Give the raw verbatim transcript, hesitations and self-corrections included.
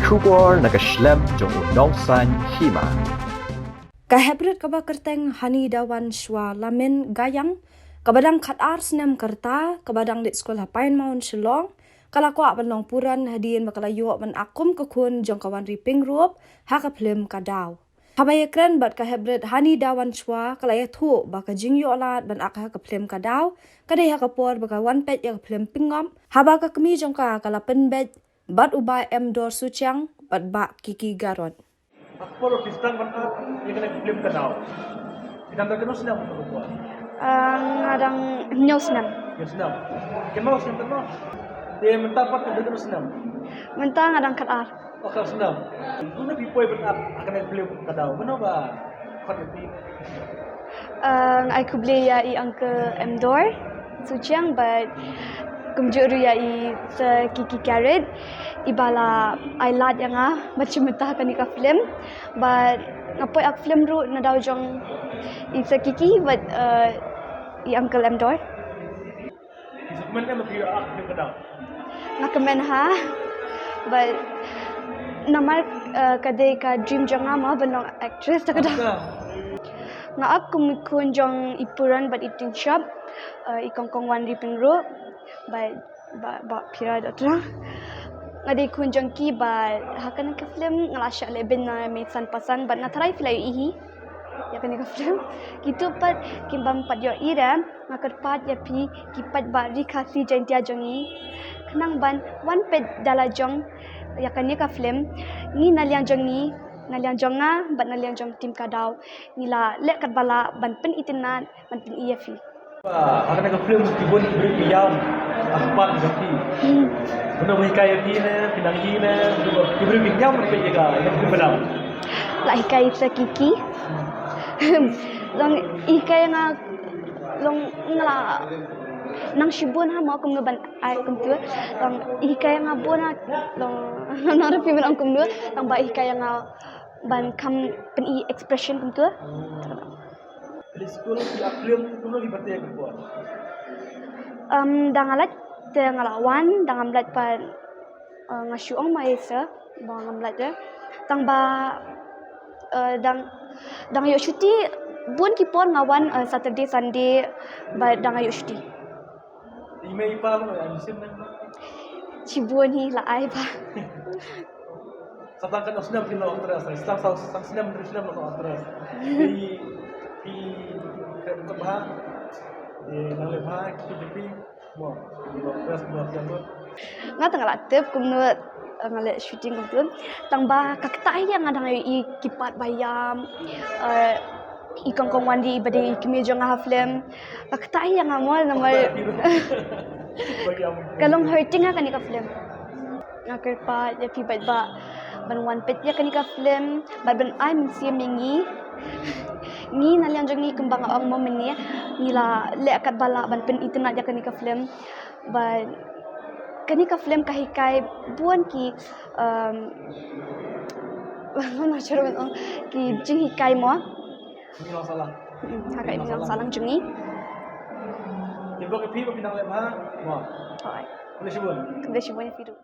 Khubor na ka shlem jong u nongsan hima. Ka Hybrid kaba kyrteng Hani Dawan Shwa Lamin Gayang, kaba dang khatar snem kyrta, kaba dang leit skul ha Pine Mount Shillong, ka la kwah ban long puran hadien ba ka la ïoh ban ak kum ka khun jong ka Wanri Pyngrope ha ka film Ka Daw. Haba ïakren bad ka Hybrid, Hani Dawan Shwa ka la ïathuh ba ka jingïoh lad ban ak ha ka film Ka Daw ka dei ha ka por ba ka wan peit ïa ka film Pyngngop, haba ka kmie jong ka ka la pynbeit bad u Bah M Dor Suchiang bad Bah Kiki Garod. Akpor phi sdang ban ak ïa kane ka film Ka Daw, phi dang da katno snem? Ah, nga dang hynñiew snem. Hynñiew snem. Kynmaw snem katno? Te mynta pat ka dang katno snem? Mynta nga dang khatar. Oh, khatar snem. Kumno phi poi ban ak ha kane ka film Ka Daw? Mano ba khot ïa phi? Ah, nga ai khublei ïa i Uncle M Dor Suchiang bad kumjuh ruh ïa i Sir Kiki Garod, iba la ai lad ïa nga ban shim bynta ha kane ka film. Bad nga poi ak film ruh na daw jong i Sir Kiki bad, eh, i Uncle M Dor. Phi sa kmen em ba phi ïoh ak ha film Ka Daw? Nga kmen ha. Bad namar, eh, ka dei ka dream jong nga mo ban long actress, te ka dang. Acha. Nga ak kum i khun jong i Puran bad i Tyngshop, eh, i Kongkong Wanri Pyngrope bad Bah, Bah Phira Dotra. Nga dei khun jong ki bad ha kane ka film nga la shah lehbeiñ na i mei san pasang bad nga tharai phi la ïohi ïa kane ka film. Kito pat kiba ym pat ïohi re, nga kyrpad ïa phi ki paidbah Ri Khasi Jaiñtia jong ngi, khnang ban wan peit da la jong ïa kane ka film. Ngi na liang jong ngi, na liang jong nga bad na liang jong team Ka Daw, ngi la leh katba lah ban pynitynnad, ban pyni ïa phi. Ba ha kane ka film ki bun ki briew ki ïam ha ka part jong phi. Hmm. Mano ba hikai ïa phi ne, phi nang hi ne, ki briew ki ïam ne, phi ïa ka, ïa ka film Ka Daw? La hikai i Sir Kiki. Long hikai nga, long nga la nang shibun ha mo kumno ban ai kumtu. Long hikai nga bun ha, long nang ruh phi ban ong kumno, long ba hikai nga ban kham pyni expression kumtu. Phi leit skul, phi leit film, kumno phi byrta ïa ka por? Um, da nga lait te nga la wan, da ngam lait pat, uh, nga shu ong ma i sir ba ngam lait te. Tang ba, uh, dang, dang ïoh shuti, bun ki por nga wan, uh, Saturday, Sunday, bad dang ïoh shuti. I mei i pa kumno, ai mynsiem ne em? Shibun hi, la ai pat. Sa tang katno snem phi long actress? Sa tang, sa tang snem, hynriew snem long actress. Phi, phi kren bha, eh, nang leh bha, ki phi, phi, mo, phi long actress, mo, phi long. Nga tang la tip kumno, eh, nga leh shooting kumtu. Tang ba ka ktah ïa nga dang ïohi ki part ba ïam, eh, i Kongkong Wanri ba dei i kmie jong nga ha film. Ka ktah ïa nga mo namar ka long hurting ha kane ka film. Nga kyrpad ïa phi paidbah ban wan peit ïa kane ka film bad ban ai mynsiem ïa ngi. Ngi na liang jong ngi kumba nga ong mo mynne, ngi la leh katba lah ban pynitynnad ïa kane ka film. Bad kane ka film ka hikai bun ki, um, ki jinghikai mo. Ki jingnongsahlang. Mm, ha ka jingnongsahlang jong ngi. Te ba ka phi ba phi nang leh bha mo. Hooid. Khublei shibun. Khublei shibun ïa phi ruh.